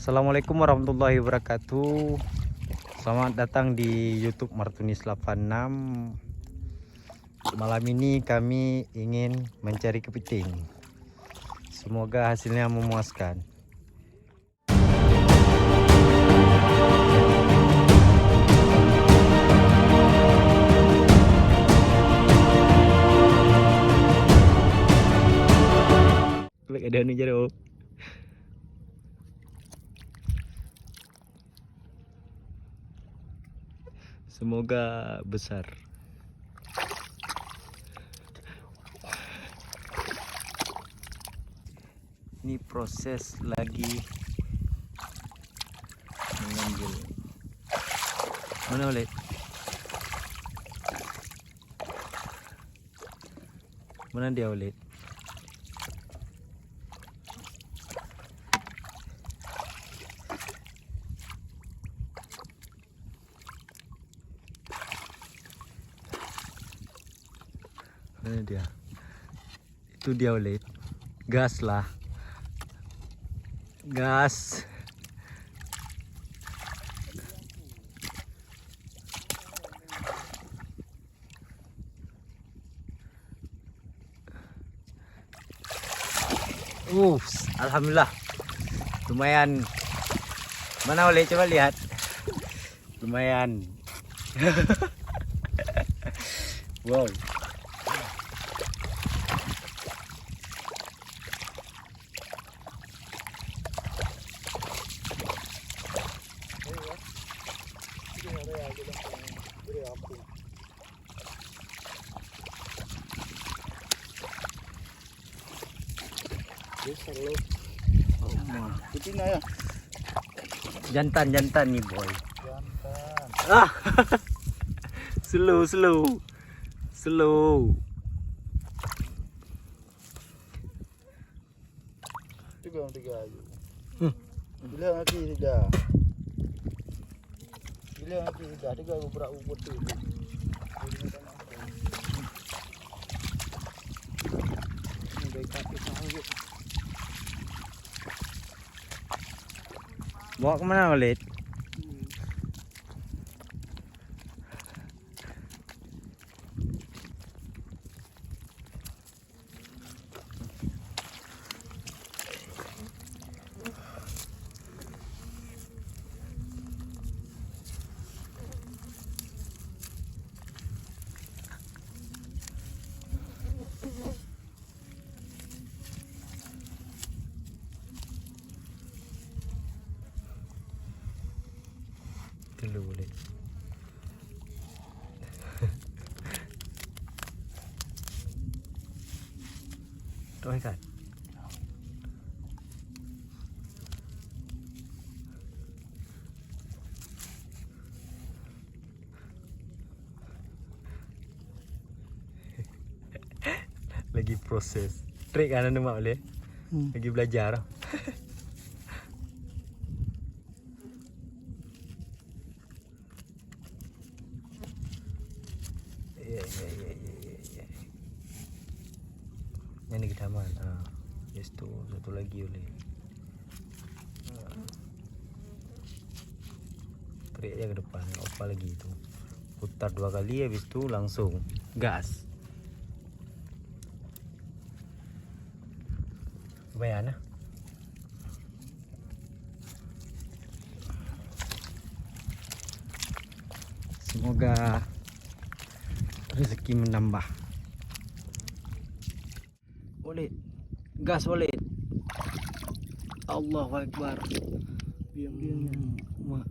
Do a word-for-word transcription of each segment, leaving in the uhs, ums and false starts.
Assalamualaikum warahmatullahi wabarakatuh. Selamat datang di YouTube Martunis delapan enam. Malam ini kami ingin mencari kepiting. Semoga hasilnya memuaskan. Klik ada ni jaro. Semoga besar. Ini proses lagi mengambil. Mana Walid? Mana dia Walid? Mana dia? Itu dia Walid. Gas lah. Gas. Uh, alhamdulillah. Lumayan. Mana Walid, coba lihat. Lumayan. Wow. Besar loh. Oh, ma. Betina ya. Jantan, jantan ni, boy. Jantan. Ah. Slow, slow. Slow. Tiga, tiga aja. Hmm. Bila nanti tiga. Bila nanti tiga, tiga berat betul. Ini dari kaki sana je. Bawa ke mana, Walid? Telu boleh. Terus kan? Lagi proses. Trik kan anu mak boleh? Hmm. Lagi belajar. Ya, ya, ya, ya, ya, ya. Yang ni kita aman. Ha. Lepas tu, satu lagi boleh. Ha. Tarik je ke depan. Apa lagi tu? Putar dua kali, habis tu langsung gas. Lumayan lah. Semoga rezeki menambah. Walid. Gas, Walid. Allahu Akbar. Diam, diam, diam. Hmm, ma-,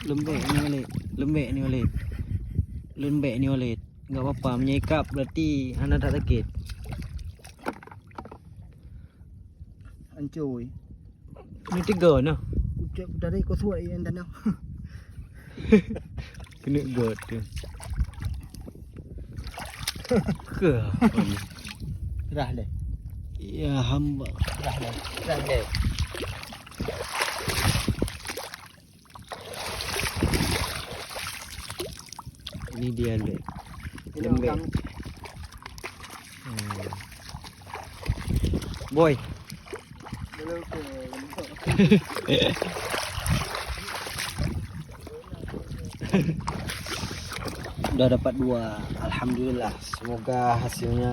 lembek ni, Walid. Lembek ni, Walid. Lembek ni, Walid. Enggak apa-apa, menyekap berarti hana tak sakit. Hancur. Ni tiga nah. Ucap tadi kau suai yang tanah. Kena got tu. Ke apa ni? Dah deh. Ya hamba. Dah deh. Dah deh. Ini dia lembek. Ini lembek. Orang. Hmm. Boy. Belum ke. Udah dapat dua. Alhamdulillah. Semoga hasilnya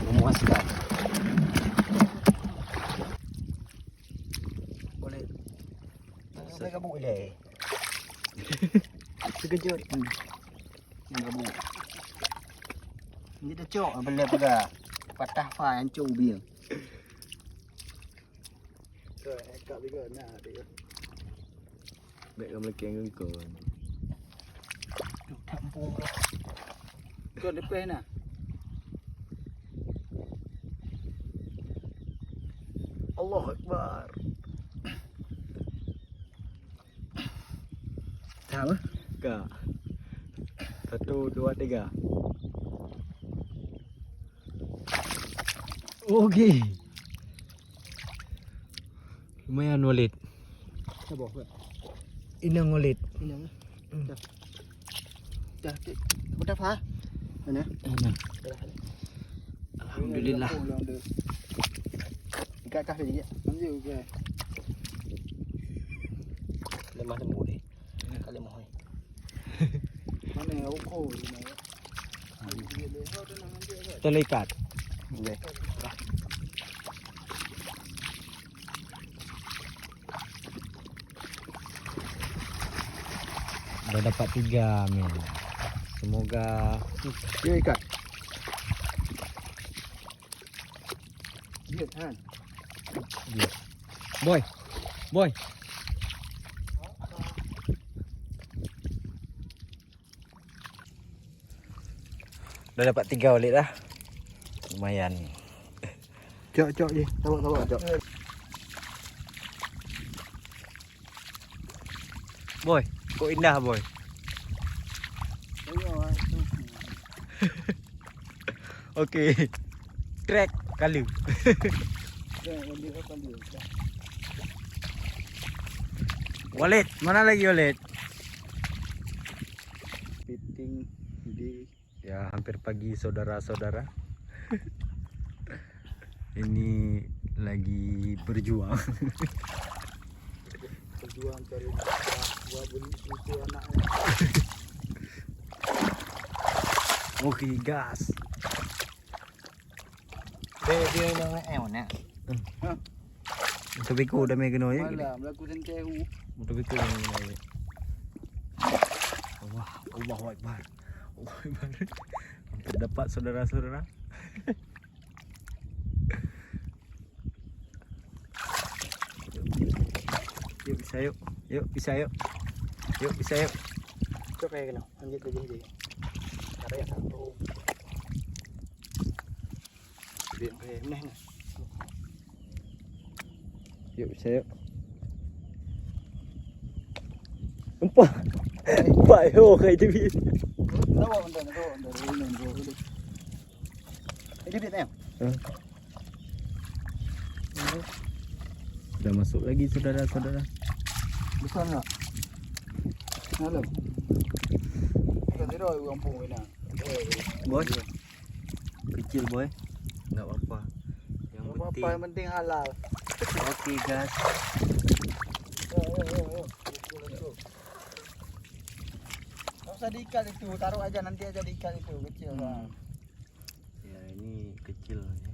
memuaskan. Boleh. Saya kabut ilèe. Terkejut. Hmm. Yang kabut. Ni tacok, boleh peugah. Patah fa, hancur ubie. Bèk ka meulakèe ngon kau. Duh, that muphom. Kau leupah na. Allahu Akbar. Ka apa? Ka. Satu, dua, tiga. Okey. Lumayan, Walid. Sabar, Kak. Inang, Walid. Inang, eh? Hmm. Dah. Dah, cek. Aku dah faham. Mana? Mana? Dah. Alhamdulillah. Ikat kah tadi, ya? Lanjut, okey. Lemah lembut, eh. Ka lemah, eh. Mana yang ukur ni, ya? Terlikat. Boleh. Dah dapat tiga, men. Semoga. Dia ikat. Dia, kan? Dia. Boy. Boy. Dah dapat tiga balik dah. Lumayan. Cok, cok je. Tawak, tawak, cok. Boy, kok indah, Boy? Okey. Trek kalu. Walid, mana lagi Walid? Fitting di Ya, hampir pagi, saudara-saudara. Ini lagi berjuang. Berjuang cari nafkah buat beli susu anaknya. Okey, gas. Dia, dia yang, eh, mana? Hmm. Hah? Motor beko dah main kena, ya? Malah, berlaku sengkeh hu. Motor beko dah main kena, ya? Allah, Allahu Akbar. Allahu Akbar. Hampir dapat, saudara-saudara. Yuk, bisa, yuk. Yuk, bisa, yuk. Yuk, bisa, yuk. Cok kayak kena. Lanjut lagi, lagi. Ada yang satu. Biar kayak meneh ni. Yuk, bisa, yuk. Empat. Empat, yo, kayak jadi. Tahu, bentar, tahu, bentar, bentar, bentar. Ini dia, Neng. Hah? Dah masuk lagi, saudara-saudara. Besar tak? Halo. Kita tidak orang pun kena. Boy. Kecil, Boy. Enggak apa-apa. Yang penting, yang penting halal. Okey, guys. Yo, yo, yo, yo. Tak usah diikat itu, taruh aja, nanti aja diikat itu, kecil lah. Ya, ini kecil ni.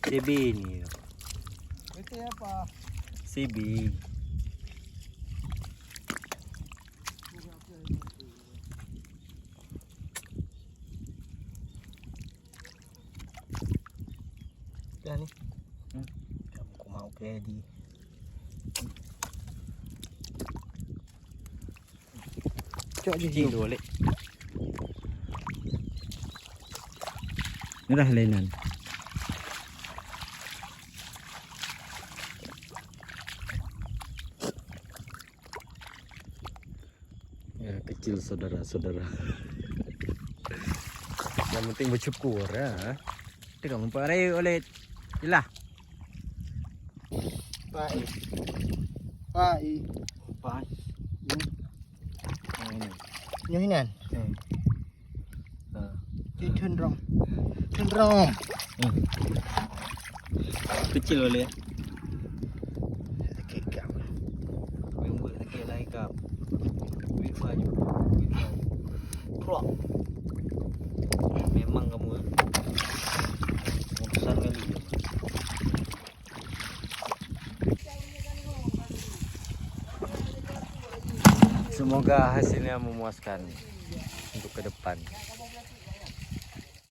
C B ni. Itu apa? C B. Dah ni. Hmm. Kamu kau mau ke di. Cok je. Cing tu balik. Ni dah lainan. Ya, kecil saudara-saudara. Yang penting bersyukur, ya. Tengok empat hari oleh. Yelah. Pai. Pai. Pai. Hmm. Nyoe inan. Hmm. Ha. Cik Thon Rong. Thon Rong. Hmm. Kecil boleh ya? Sakit kau. Membuat sakit lain kau. Duit maju. Memang kamu, eh. Bosan kali. Semoga hasilnya memuaskan untuk ke depan.